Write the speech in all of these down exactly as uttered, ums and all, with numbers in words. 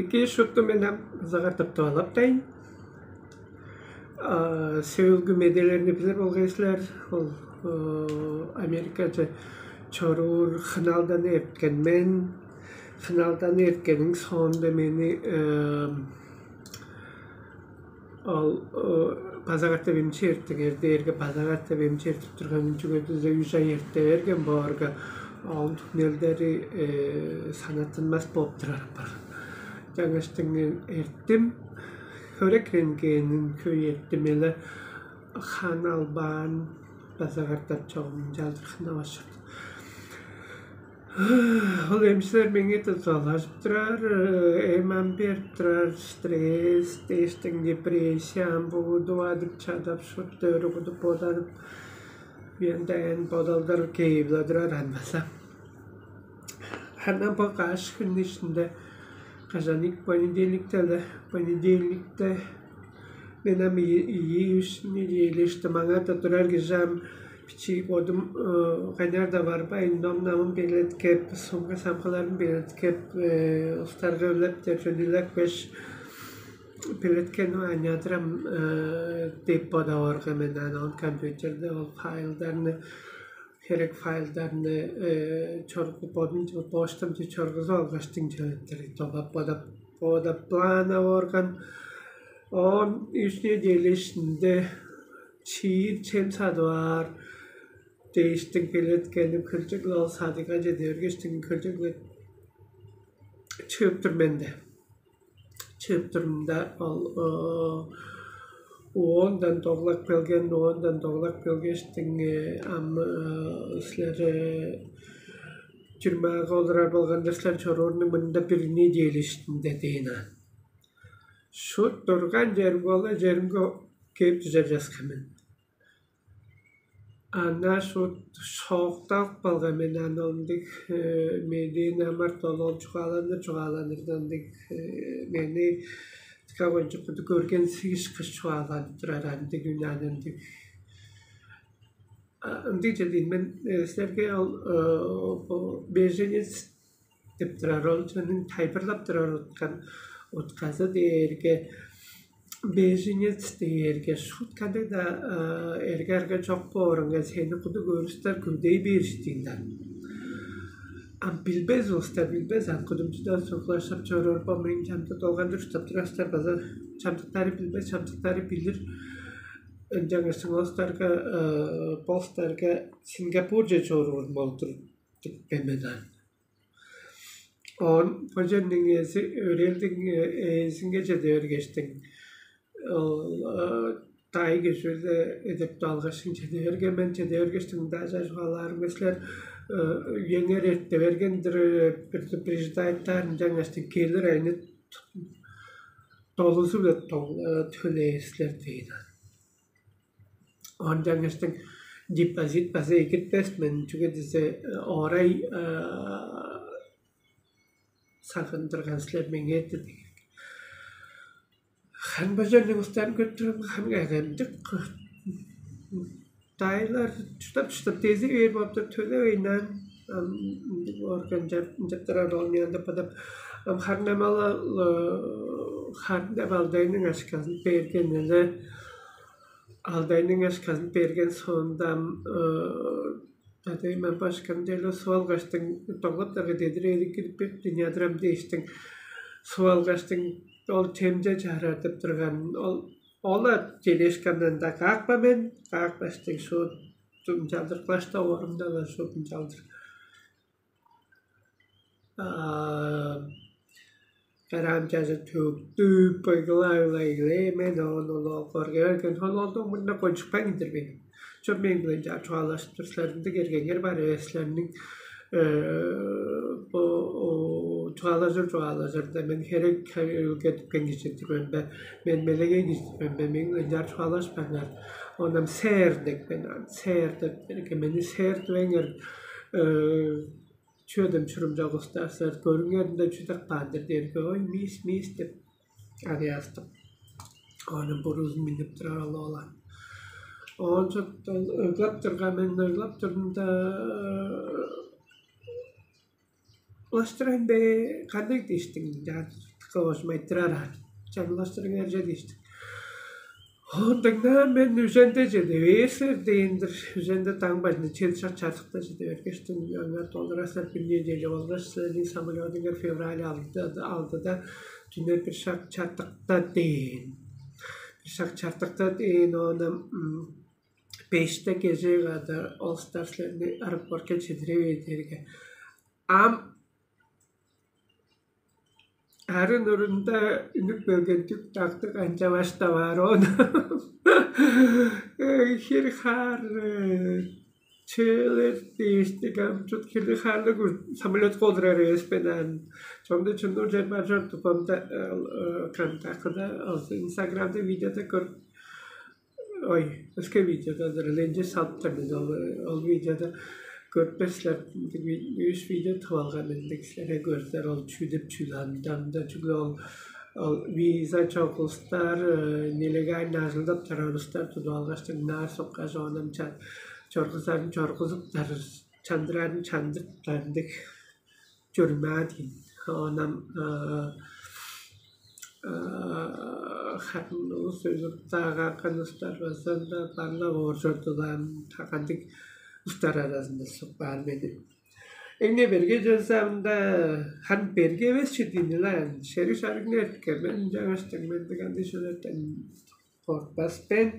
Эки шупту мен ам база катап тывалаптайн. Сөөлгү медээлерни билир болгай силер. Ол Америкаче чоруур хыналдан эрткен мен. Хыналдан эрткениң соонда мени ол база катап эмчи эрттиңер дээрге, база катап эмчи эртип турган, чүге дизе үш ай эрте берген боорга, оон түңнелдери санаттынмас болуп турар апарган. Чаңгаштың эрттим, хөрек рентгенин хөй эрттим эле, хан албаан, база катап чогум ынчалдыр хынавас чорду. Ол эмчилер меңээ дузалажып турар, эм ам берип турар, стресс дээштиң, депрессия ам бууду адып чадап, шупту өрү кудуп боданып, мен дайын бодалдар кээп-ла турар ан база. Ханан бо каш хүн ишинде, кажаник, понедельникте-ле, понедельникте мен ам ийи үш неделя ишти маңаа-даа турар кижи ам, бичии бодум кайнаар-даа барбайн, ном-намын белеткеп, сумка-самкаларын белеткеп, устарга үлеп, чөнүлеп кеш, белеткени аняадырам деп бодап орга мен. Анан компьютерде ол файлдарны, херек файлдарны чоргу бодум почтамче чоргузуп алгаштың чыгыттыр, долап бодап, бодап планап орган. Он үч неделя ишинде чиир чем садып аар дээштиң белеткенип, хөлчегле ол садыга чеде бергештиң, хөлчегле чыып тур менде. Чыып турумда, ол оондан доглап келген, оондан доглап келгештиң, ам силер тюрьмага олурар болган-дыр силер, чоруурнуң мурнунда бир неделя иштинде дээн аан. Шут турган черимге, ол черимге кээп дүжер часкан мен. Ана шут шоокталып калган мен. Аны ындыг медээ намар долоон чугааланыр, чугааланырда ындыг мени дыка кончуг куду көрген сыышкыш чугааланып турар андыг үн, аны ындыг. Ындыг чедиин мен силерге ол беженец деп турар, ол чоннуң тайылбырлап турар уткан утказы дээрге, беженец дээрге шуут кандыг-даа эрге-арга чок боорунга, сени куду көрүстер, күдей бээр иштиңден. Ам билбес улустар билбес, ам кудумчудан суглашып чоруур бо мээң чамдык долгандыр уштап турар улустар база чамдыктары билбес, чамдыктары билир. Ынчангаш улустарга, бо улустарга Сингапурже чоруур болдур деп мен даан. Оон бо черниң ээзи, өрээлдиң ээзинге чеде бергештиң, ол даай кижи-биле эдертип алгаштың чеде берген мен. Чеде бергештиң, мындаа чугаалаарымга, силер үеңер эрте берген-дир, предупреждайттаар, ынчангаштың келир айны долузу-биле төлээр силер дээн. Оон чаңгаштың депозит база эгитпес мен, чүге дизе оорай сагындырган силер меңээ-дир деген. Хан бо черниң улустарын көрүп турарымга, хан кайгамчык. Даайлар чурттап-чурттап дези бээр болуптар, төлевейн аан. Ам ындыг орган ынчаптарар ол мыян деп бодап, ам харнамала харын деп алдайның ашказын берген эле. Алдайның ашказын берген соонда ам Адайым ам башкан деле суп алгаштың, доглаптарга дедир эдик кирип берип, динядырам дээштиң, суп алгаштың, ол чемче чарар деп турган. Ол ола тележкамдан-даа каапкан мен, каапкаштың шуут ынчалдыр клаштап орумда-ла шуут ынчалдыр. Караам чажы төктүп, ыглай-ла, ыглай, мен оон ол оолга көрге берген. Ол оолдуң мурнунда кончупкан кижи-дир мен. Чоп, мээң-биле ынчаар чугаалажып тур силер, ындыг эргеңер бар эвес силерниң. Бо чугаалажыр чугаалажырда мен херек үүлгедипкен кижи-дир мен бе, мен мелегей кижи-дир мен бе, мээң-биле ынчаар чугаалашпаңар. Оон ам сээр деп мен, сээр деп берген, мени сээр дивеңер. Чүведен чурумчак улустар силер, көрүңер, ында чүдек баан-дыр дээрге, ой, миис, миис деп, аныяастып, оонун буруузун миннип турар ол оолаан. Оон чоттан ыглап турган мен, ыглап турумда, улаштырайн бе, кандыг дээштиң, ынчаар кылбажым айтырар аан. Чамдыылаштырыңар че дээштиң. Оон дыңнаан мен үженде чеде бээр силер дээн-дир. Үженде даң бажында чеди шак чартыкта чеде бергештиң, аңаа долурар силер бир неделя болгаш силерниң самолетуңар февраль алды, алдыда, түнү бир шак чартыкта дээн. Бир шак чартыкта дээн, оон беште кежээ када ол устар силерни аэропортка чедире бээр дээрге. Ам арын урунда үнүп келген дүк-дактыг анча баштап аар оон. Хир-хаар чээлер дээштиг ам чут хирлиг-хаарлыг самолетка олурар эвес мен аан. Чонда чүнү ужар бар чорду бомда, кандакыда, инстаграмда видеода көрүп, ой, өске видеодадыр ленче салыптар мен ол ол видеода көрүппер силер. Үш видео тып алган мен дег силерге көрсер ол чүү деп чүл андамда чүгле ол ол виза чок улустар, нелегально ажылдап турар улустар тудуп алгаштың наар соккаш оонам чоргузарын чоргузуптар, чандырарын чандырыптар ындыг. Чурмаа диин. Оонам харын улус өлүп даагаарган устар база-ла барлап оор чордулаан кандыг устар аразында суп баар мен. Эмне берге чорза ында харын берге эвес чүдүүнү-ла шериг шарыгны эрткен мен жаңаштың мендиг андый чүвелерден коркпас мен.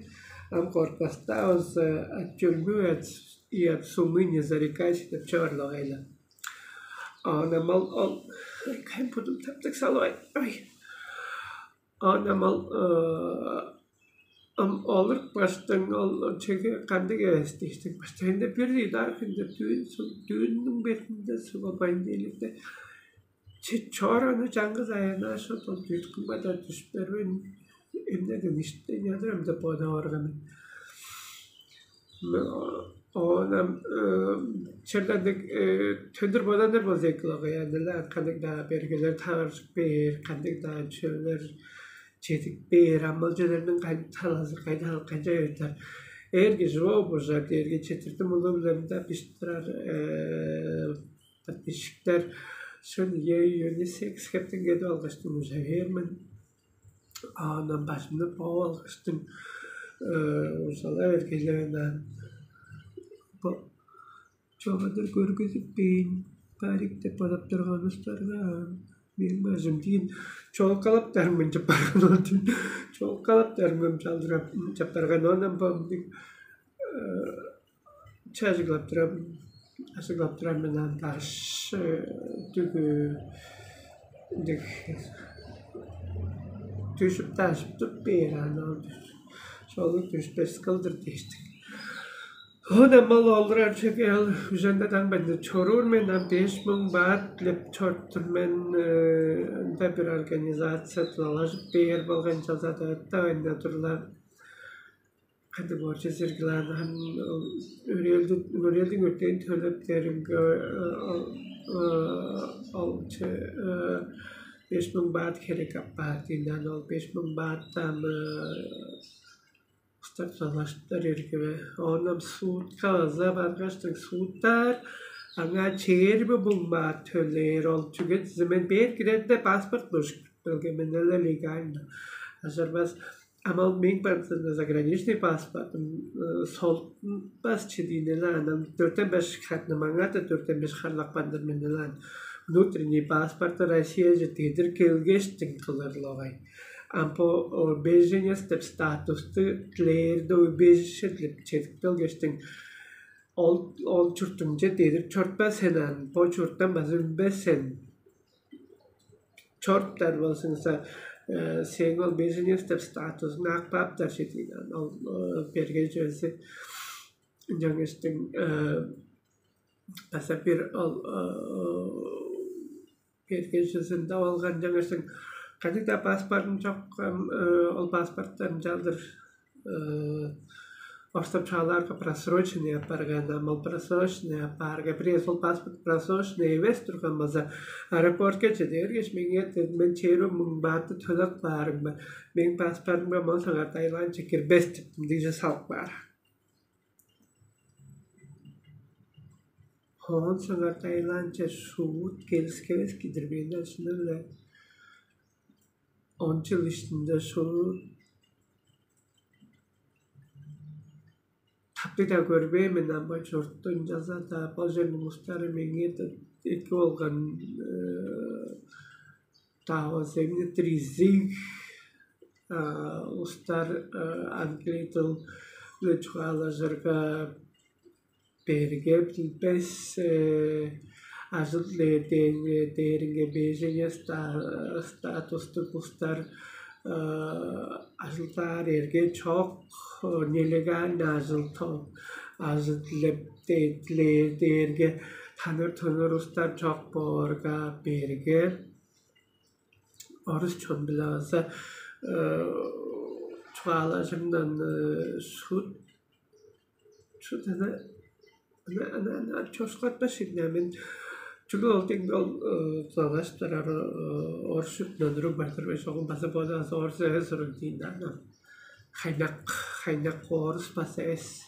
Ам коркпаста болза от тюрьмы и от сумы не зарекайся деп чыгарлыгайла. Оон ам ол ол кайын будум таптыг салбайн ой. Оон ам ол ам олуруп баштың ол чеге кандыг эвес дээштиң баштайында бир ыйдаар хүнде дүүн дүүннүң бетинде суга байындээликте че чоор аны чаңгыс аянаа шот ол дүүткүн бада дүшпер мен эмнеден иште ядыр ам деп бодап орган мен. Оон ам черлердик төндүр боданыр болза экология андыла кандыг-даа бергелер таваржып бээр, кандыг-даа чөөлер чедип бээр, амал чөөлерниң талазы кайда канча ыйтар. Эр кижи бо бужар дээрге четирти мулу билемда бишип турар подписчиктер шын е юнисекс хептен кедип алгаштың уже бээр мен. Аан бажымны бооп алгаштың ужала бергейлевен аан бо чогадыр көргүзүп бээн барик деп бодап турган устарга аан мээң бажым диин чооккалап дарымын чыппарган ол диин чооккалап дарымын чалдырап чаппарган оон бо чажыглап турам, ажыглап турам мен ам даш дүгү ындыг дүжүп дажып туруп бээр аны ол чолуг дүшпес кылдыр дээштик. Оон ам ол олурар чеге ол үженде даң бенде чоруур мен ам беш муң баат дилеп чоруптур мен ында бир организация дылалажып бээр болган чалза да ытта бенде турлар кады борчу сергилаан өрээлдиң өртээн төлеп дээринге олче беш муң баат херек аппаар диилаан ол беш муң бааттан устар залаштар эргиве оонам суутка база баргаштың сууттаар аңаа чээрби муң баат төлээр ол чүге дизе мен бээр кирерде паспорт быжык келген мен эле легально ажырбас Ам ол мээң барымсызымда заграничный паспортум солутпас чедиин эле анан дөртен беш хатны маңаа да дөртен беш харлапкан-дыр мен эле ан внутренний паспорт Россияже дедир келгештиң кылырлавай. Ам бо беженец деп статусту дилээрде убежище деп чедип келгештиң ол ол чуртуңче дедир чортпас сен ан бо чурттан база үнбес сен чоруптар болзуңза, сээң ол беженец деп статузуңну ап кааптар чедиин ол берген чүвези ынчангештиң база бир ол берген чүвезинде болган ынчангештиң кандыг-даа паспортун чок ол паспорттан ынчалдыр Орустап чугаалаарга, просроченный апарган, ам ол просроченный апаарга, бир эвес ол паспорт просроченный эвес турган болза, аэропортка чеде бергеш, меңээ дедим, мен чээрби муң баатты төлеп каарым бар. Мээң паспортумга мон соңгаар Таиландче кирбес деп, мындыгже салып каар. Оон соңгаар Таиландче шуут келискевес кидирбээн ачындан-ла он чыл иштинде шуут таптыг-даа көрбээн мен ам бо чуртту, ынчалза-даа бо черниң улустары меңээ эки болган, э, таваземнетир изиг улустар, э, англий дылы чугаалажырга, берге билбес, э, ажыл дээринге беженес статустуг улустар, э, ажылдаар эрге чок, э, нелегальный ажыл, ажыл дилеп дээрге таныр-тонур улустар чок боорга, берге орус чон-биле база, э, чугаалажырындан, э, шуут, шуут ана, ана, ана, ана чоокшулатпас ийин мен. Чүгле ол дең ол, э, залаштар ары, э, орус чуртундан уруг бардыр бе, чогум база боду база орус эвес уруг дейн даан. Хайнак, хайнак орус база эвес.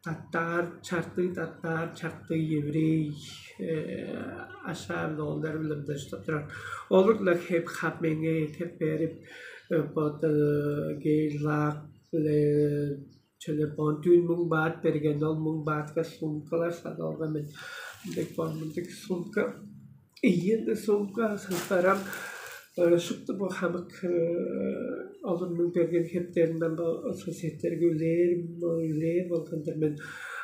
Татар, чартыы татар, чартыы еврей, э, ашаан оолдар биле мынча чурттап турар. Олар-ла хеп хап меңээ хеп берип, э, боду гейлак биле чөле бон дүүн муң баат берген, ол муң баатка сумкалар садып алган мен. Мындыг бон мындыг сумка, ийи ынды сумка сылтарам. Э, шупту бо хамык, э, оларның берген хептеринден бо соседтерге үлээр, үлээр болган-дыр мен.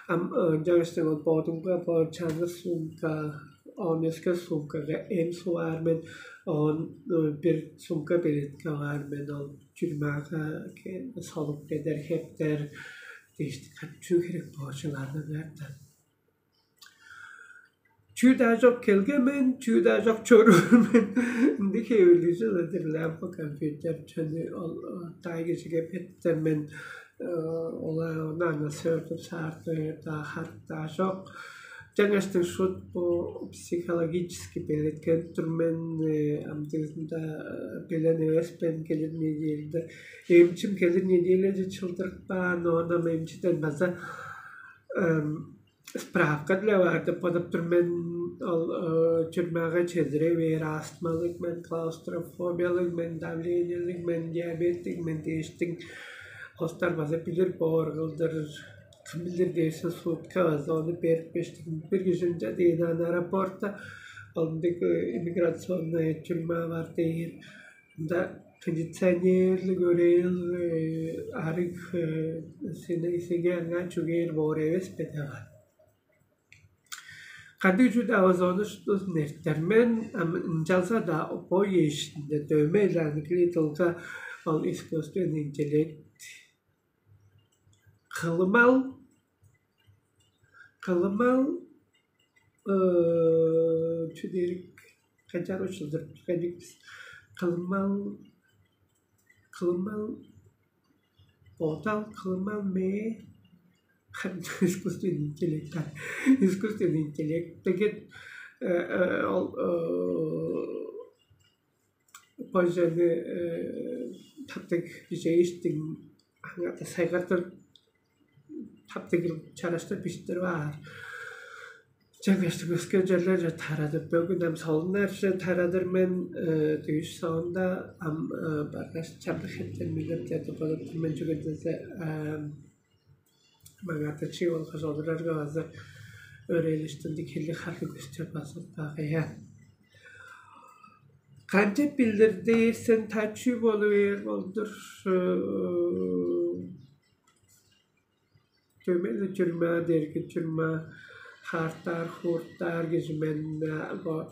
Ам, э, ынчангаш ол бодумга бо чаңгыс сумка, оон өске сумкага эм суваар мен, оон, э, бир сумка белетке алаар мен, ол тюрьмага ке-, солуп кедер хептер дээш, чүү херек боочуларны ыңаартан. Чүү-даа чок келген мен, чүү-даа чок чоруур мен. Ындыг хевирлиг чүве-дир ле бо компьютер чүвени ол, э, даай кижиге беттер мен, э, олар ону аңаа сөөртүп саартыр-даа, харык-даа чок. Ынчангаштың шуут бо психологически белеткенип тур мен, э, амдыызында, э, белен эвес мен келир неделяда. Эмчим келир неделяже чылдырып каан, оон ам эмчиден база, эм, справка дилеп аар деп бодап тур мен. Ол, э, тюрьмага чедире бээр, астмалыг мен, клаустрофобиялыг мен, давлениелиг мен, диабеттиг мен дээштиң, хостар база билир боор кылдыр. Кым билир дээрзин, сутка база ону берип кээштиң. Бир кижи ынча дээн: «Ан аэропортта ол ындыг, э, иммиграционная тюрьма бар дээр. Ында кондиционерлиг, өрээл, э, арыг, э, сени, сеңээ аңаа чүгээр боор эвес бе?» — деп аар. Кандыг чүү-даа болза, ону шуптузун эртер мен, ам ынчалза-даа бо үе иштинде дөмей-ле англий дылга ол искусственный интеллект, кылымал, кылымал, э, чүү дээрил, канчаар учулдуруп турган ийик бис? Кылымал, кылымал, бодал, кылымал мээ, искусственный интеллект, искусственный интеллект деген, э, э, ол, э, бо чүвени, э, таптыг бижээштиң, аңаа-даа сайгартыр, таптыг чараштыр бижиттирип аар. Чаңгаш өске черлерже тарадып, бөгүн ам солуннарже тарадыр мен, э, дүъш соонда ам, э, баргаш, чамдык хептер милдердерди болуп тур мен, чүге дизе, э, маңаа-даа чыып алгаш олурарга база өрээлиштинди, хилли харгы көстер база багая. Канчап билир дээр сен, тачуу болу бээр болдур, э, дөмей-ле тюрьма дээрге тюрьма, хаартаар, хууртаар кижи мен, э, бо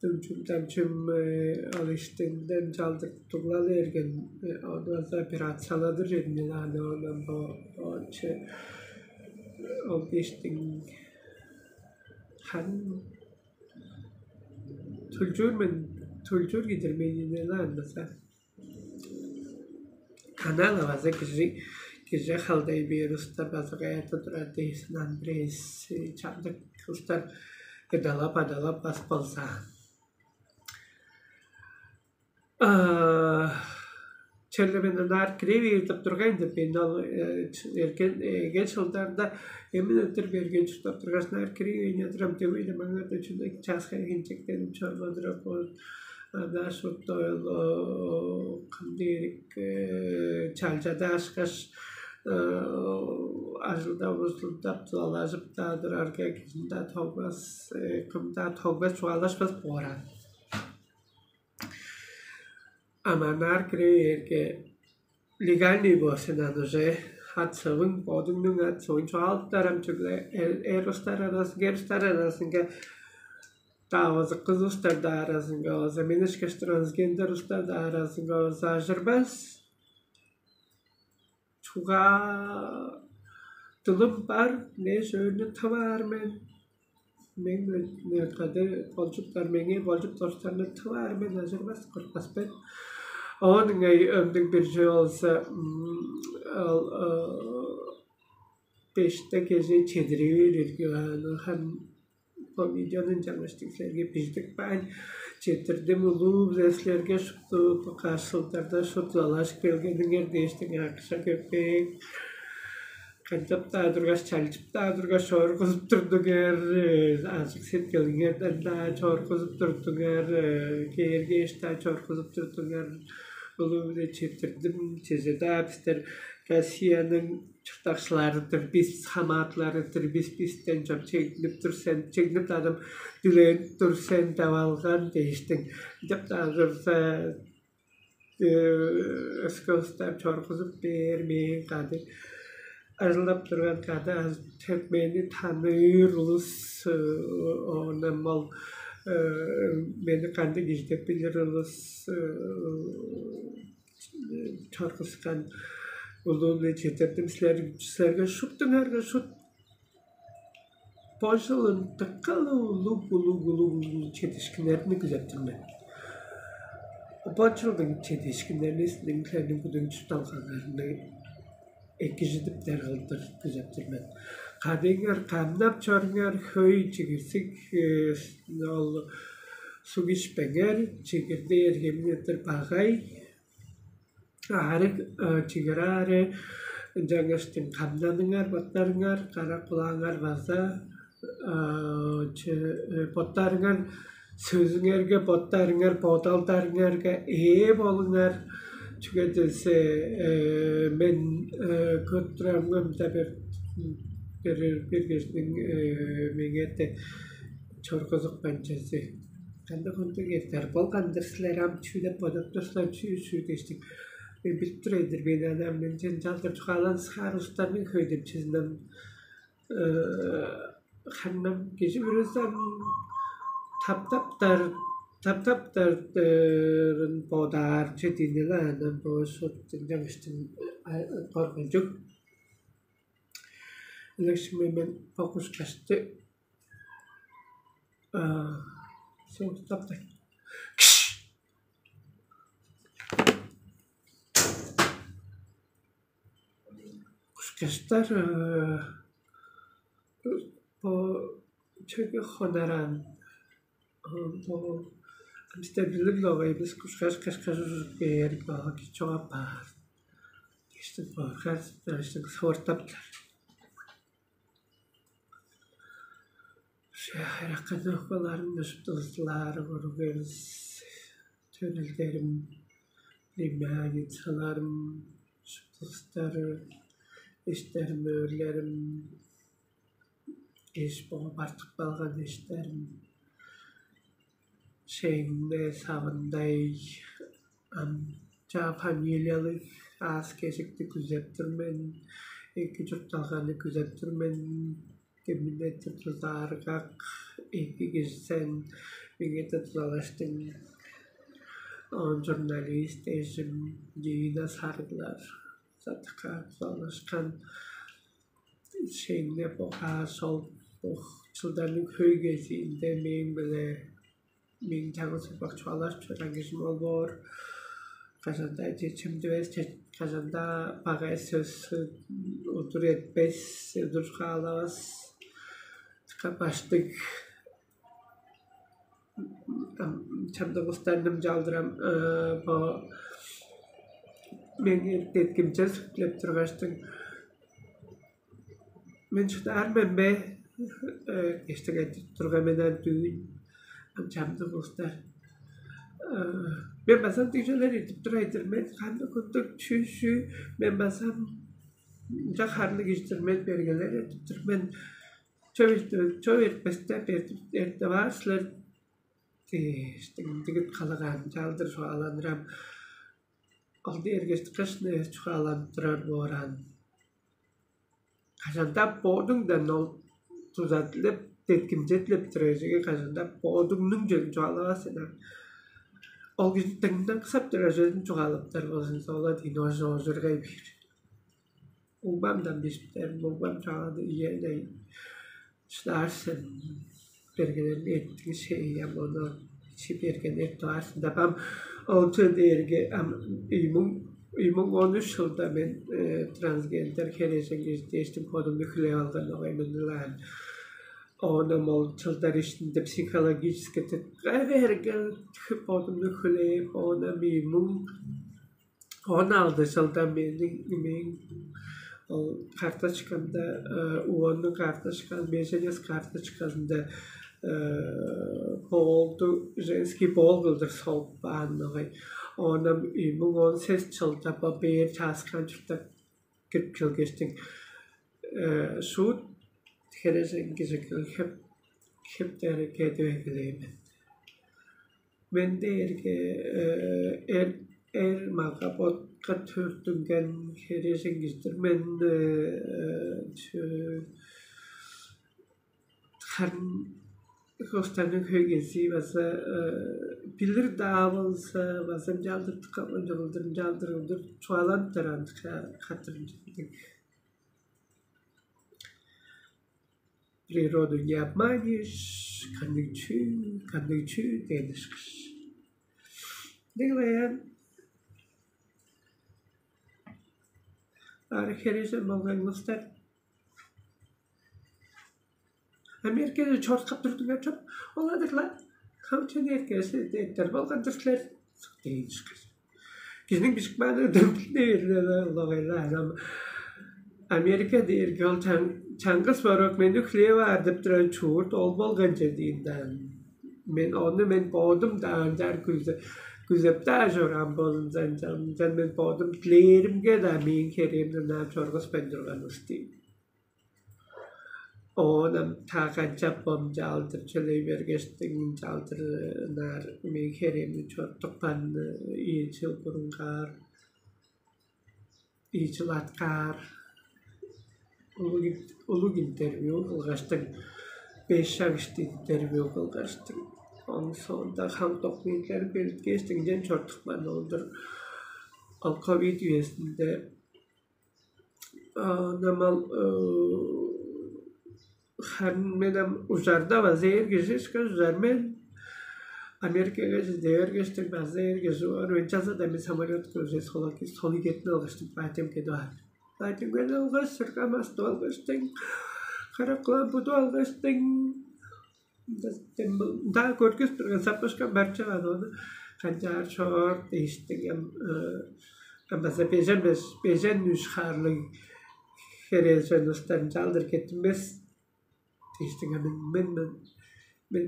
дүмчүм-дамчым, э, ол иштинден чалдыртып туглал берген, э, ону база операцияладыр чедип аны, оон бо, бо че, ол иштиң хан тулчуур мен, тулчуур кидир мени-ле андаса. Канаала база кижи, кижи халдай бээр улустар база кайда турар дээш, ынчан бирээзи чамдык улустар кыдалап-адалап бас болза. А, черле мен ынаар кире бээр деп турган деп, мен ол, э, ч-, эрген, эгел чылдарда эмин өттүр берген чурттап тургаш, ынаар кире бээр турам, дөмей-ле маңаа-даа чүнү чааскай хинчектенип чорбадырап, ол Ана шупту ойл кым дээрик чалчадаашкаш, ажылдап узундап дылалажып-даа турарга, кижин-даа тогбас, кым-даа тогбас, чугаалашпас боор аан. Аманаар кире бээрге, легальный боор сен аны уже. Ат-сывың, бодуңнуң ат-сывың чугаалыптар ам чүгле эр устар аразынга, эр устар аразынга, даавазы кыс устар-даа аразынга база, мен ышкаш трансгендер устар-даа аразынга база ажырбас. Чугаа дылым бар, не сөөрнү тываар мен. Мен кады болчуптар, меңээ болчуп достарны тываар мен, ажырбас, куртпас мен. Оон ыңай өмдүг бир чүве болза, ол беште кеже чедирии берилги бааны хам бо видеону ынчангаш силерге бижидип каайн, четтирдим улуу-биле силерге шупту бо каш чылдарда шупту алажып келгениңер дээштиң акша көпеек кынчап-даа тургаш, чалчып-даа тургаш, чоргузуп турдуңар, ажык сеткилиңерден-даа чоргузуп турдуңар, кээргээш-даа чоргузуп турдуңар. Улуу-биле четтирдим. Чеже-даа бистер Россияның чурттакчылары-дыр бис, хамаатылары-дыр бис, бистен чоп чегнип тур сен, чегнип-даа адым диленип тур сен деп алган дээштиң. Деп-даа кырза, өске улустар чоргузуп бээр, мээң кады ажылдап турган, кады төк мени таныыр улус, оон ол мени кандыг кижи деп билир улус чоргускан. Улуу-биле четтирдим силер, силерге шуптуңарга шут бо чылын дыка-ла улуг, улуг, улуг, улуг чедиишкиннерни күзеп тур мен. Бо чылдың чедиишкиннерни силерниң, силерниң бүдүн чуртталгаңарны экижидиптер кылдыр күзеп тур мен. Кадыыңар камнап чоруңар, хөй чигирсиг ол суг ишпеңер, чигирди эргемиңер-дир багай, аарыг, чигир аары, ынчангаштың камнаныңар боттарыңар, кара кулааңар база боттарыңар, сөзүңерге боттарыңар, бодалдарыңарга ээ болуңар. Чүге десе мен көт турамга мында бир бир бир кижиниң меңерде чоргузуп канчазы. Кандыг-кандыг эртер болган-дыр силер, ам чүү деп бодап тур силер, чүү, чүү дээштиң. Мен билип тур эдир, мен ана мен чынчалдыр чугаалан саар устарның хөй деп чизинем. Ханнам кижи бүрүзү ам таптаптар, таптаптарын бодаар чедиини-ла анан бо шуут ынчангыштың коргунчуг. Ылакшым мен покушкашты соңустаптай. Кушкаштар бо чөге хонаран бо амстабилиг логайбыз кушкаш кашкаш ужуп бээр баак чоап баар. Киштик бааргар сыптарыштыг сывыртаптар. Хайракка дыыпкаларым ышыптылыстылаары көрүгерис, төрелдерим, племянницаларым, ышыптылыстары, эштерим, өөрлерим, эш бооп артып калган эштерим, Шеңне, Савындай, ам чаа фамилиялыг аас-кежикти күзеп тур мен, эки чуртталганы күзеп тур мен. Кимнетир тузааргак эки кижи сен, меңээ-даа дузалаштың. Оон журналист эжим Дина Сарыглар садыкка дузалашкан. Шеңне бо каш ол чылдарның хөй кезиинде мээң-биле мээң чаңгыс ужурбак чугаалажып чораан кижим ол боор. Кажан-даа чечимдивес, кажан-даа багай сөс удур этпес, удур хаалавас. Баштыг чамдык улустарның чалдырам бо мени деткимче сүклеп тургаштың, мен шыдаар мен бе? Эштиң айтып турган мен ан дүүн ам чамдык улустар Мен база дигжелер идип турай-дыр мен, кандыг куттуг чүү-чүү, мен база ынча харлыг иждир мен, бергелер идип тур мен. Чөп эртпесте эртип аар силер дээштиң дигит калагаан чаалдыр чугааланырам. Ол дээрге кышны чугааланып турар бооран, кажан-даа боодуңдан ол дуза дилеп, деткимче дилеп турар эжеге кажан-даа боодуңнуң чөлүн чугаалавас сен. Ол кижи дыңнаксап турар чөлүн чугаалаптар болзун, сола дейн ожургай бээр. Угбамдан бижиптерим, угбам чаалады иелей шыдаар сен, бергелерин эттиң шеям ону чи берген эт баарсың деп ам. Ол чүл дээрге ам иймуң иймуң он үч чылда мен трансгендер херээжен кижи дээштим, бодумну хүлээп алган огай мен ылаан. Оон ол чылдар иштинде психологически тыка берген, бодумну хүлээп, оон ам иймуң он алды чылда мээң мээң ол карточкамда, уоннуң карточканы, меженец карточказында полду женский пол кылдыр солуп каан ыңай. Оон ам ийи муң он сес чылда бо бээр чааскаан чуртта кирип келгештиң, шуут херээжен кижи хеп хептери кедип эгелээн мен. Мен дээрге эр эр мага ботка төрүттүнген херээжен кижи-дир мен. Харын хостарның хөйгези база билир-даа болза, база ынчалдыр тыка ынчалдыр ынчалдыр ындыр чугааланыптар андык хатырын. Природу не обманешь, кандыг чүү, кандыг чүү дээн ышкаш. Дег баян ары херээжен болган улустар Америкада чорткап турдуңар чоп, ол адырла хамчаны эркелесе эттер болган-дыр силер дээн ышкаш. Кижиниң бижик мааны дөмпүлүнө бериле улагайла анам. Америка дээрге ол чаңгыс борок мени хүлээп аар деп турар чуурт ол болган чер диин даан. Мен ону мен боодум даанчаар күзеп-даа чораан болза, ынчан мен боодум дилээримге-даа мээң херээмни ынаар чоргуспайн турган устуйн. Оон ам та канчап бом чаалдыр чөлей бергештиң, чаалдыр ынаар мээң херээмни чорудупкан ийи чыл бурунгаар ийи чыл аткаар улуг интервью кылгаштың, беш шак ишти интервью кылгаштың. Оон соонда хам документилерин белеткээштиң, ынчан чорудупкан ол-дур. Ол ковид үезинде намал харын мен ам ужарда база эр кижи ышкаш ужар мен. Америкага чеде бергештиг база эр кижи боор мен. Чазада мен самолетка уже солугетин алгаштым, платьем кедип аар. Платьем кедип алгаш, сыргам астып алгаштың, карак кылам будуп алгаштың, ында көргүс турган саппашка барча бар ону. Канчаар чоор дээштиң ам база бежен беш бежен үш хаарлыг херээжен устан чалдыр кеттинмес дээштиң ам мен мен мен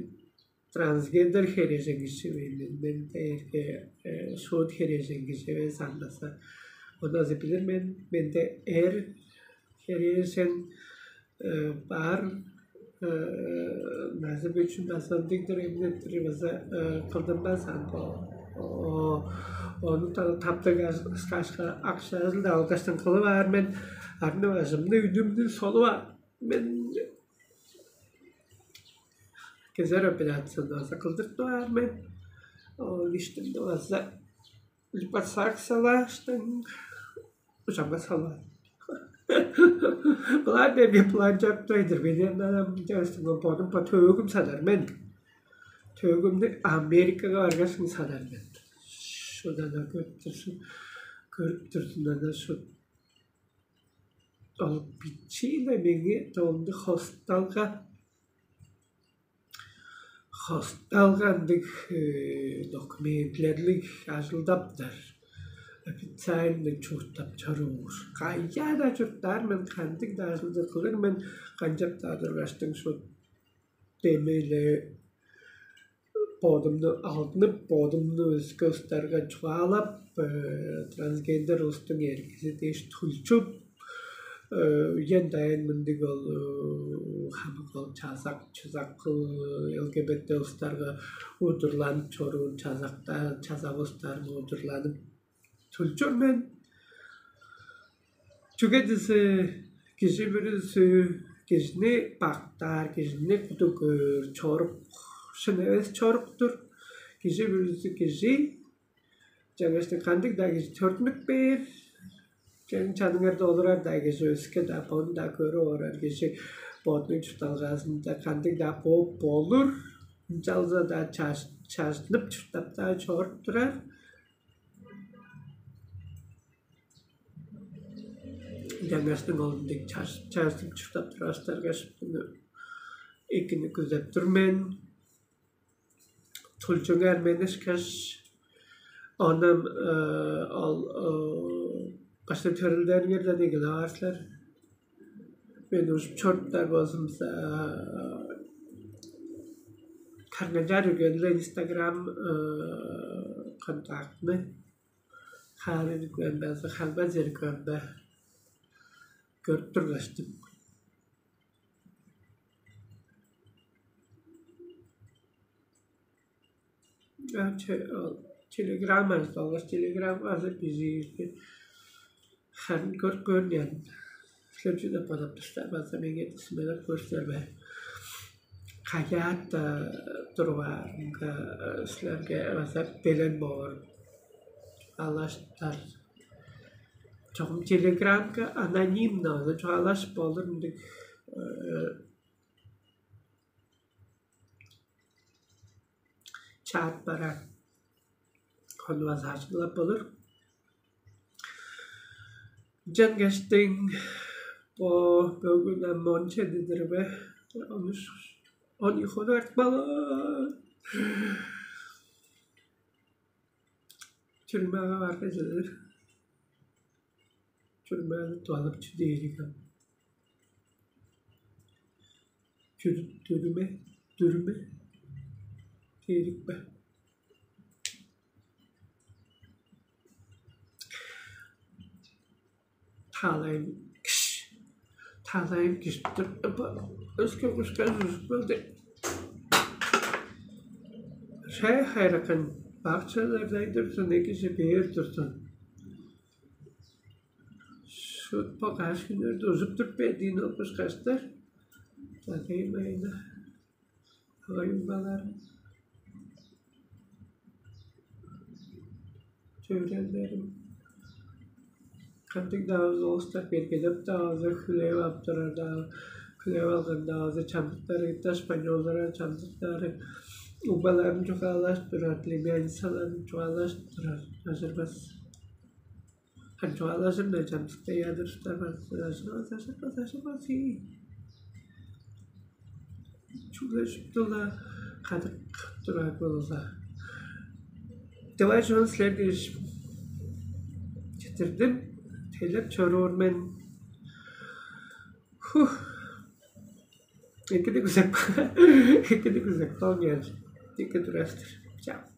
трансгендер херээжен кижи мен мен мен дээрге шуут херээжен кижи эвес андаса. Ону азы билир мен, менде эр херээжен баар назы бөчүн базандыгдыр эмнеттир база кылдынмас ан бо. Ону таптыг скажка акшаажылда алгаштан кылып аар мен. Арны бажымны үдүмнү солуп аар мен. Кезер операцияны база кылдыртып аар мен. Ол иштимде база липосакциялааштың ужамга салып аар. Былаар берге план чаптайдыр. Мен ынчаастың бодум по төөгүм садар мен. Төөгүмнү Америкага баргашың садар мен. Шудан көрүп турсун, көрүп турсун ана шу. Ол бичииле меңээ доомду хосталга хосталга ындыг документлерлиг ажылдаптар. Официальный чурттап чоруур. Каяа-даа чурттаар мен, кандыг-даа ажылды кылыр мен, канчап-даа тургаштың шут демейле бодумну алдынып, бодумну өске улустарга чугаалап, э, трансгендер улустуң эргизи дээш тулчуп, э, үен дайын мындыг ол, э, хамык ол чазак чузак, э, Л Г Б Т улустарга удурланып чоруун, чазакта чазак улустарынга удурланып тулчур мен. Чүге дизе кижи бүрүзү кижини бактаар, кижини куду көөр чорук, шын эвес чорук-тур. Кижи бүрүзү кижи, чаңгашты кандыг-даа кижи төрүттүнүп бээр, чаң чаныңарда олурар-даа кижи, өске-даа, бону-даа көрүп орар кижи бодунуң чуртталгазында кандыг-даа бооп болур. Ынчалза-даа чаш- чажынып чурттап-даа чоруп турар. Ынчангаштың ол ындыг чаш- чажынып чурттап турар улустарга шуптуну экини күзеп тур мен. Тулчуңар мен ышкаш, оон, э, ол, э, баштай төрелдериңерден эгелеп аар силер. Мен ужуп чоруптар болзумза, э, Карганчаар үгениле Инстаграм, э, контактны хаарын үгүн база халбазер үгүн бе көрүп тургаш деп. А, че- ол, телеграмманы долгаш, телеграммазы бижиирди. Харын көрүп көрүнген. Силер чү деп бодап тур силер, база меңээ дисмелеп көрүсүлер бе? Каяат турбаарынга силерге база белен боор. Алаштар. Чогум телеграмга анонимно чугаалашып болур ындыг, э, чаат бараан. Ону база ажыглап болур. Ынчангаштың бо бөгүн ам он чедидир бе? Он үш, он ийи хонук артып калган. Тюрьмага барган чыдыр. Тюрьманы туалып чүдээриг ам. Дүрүме, дүрүме дээрик бе? Таалайым киш. Таалайым киштир. Өске кушка жужуп келди. Шай хайракан бакчалардай турзун, экиже бээр турзун. Шут бо каш хүннерде ужуп тур бе диин ол кушкаштар. Таалайым айна. Оюмбаларым, чөвүрелдерим, кандыг-даа улустар бергедеп-даа база хүлээп ап турар-даа, хүлээп алган-даа база чамдыктары, ытта шпанёлдары, чамдыктары угбаларын чугаалажып турар, племянницаларын чугаалажып турар, ажырбас. Хан чугаалажыр-на чамдыкта ядырыштар бар. Чугаалажыр, чугаалажыр, чугаалажыр. Чүгле шуптула кадык турар болза. Давай чон силерге читирдим. Тейлеп чоруур мен. Хух. Экиди күзек. Экиди күзек. Тоң яр. Эки турастыр. Чао.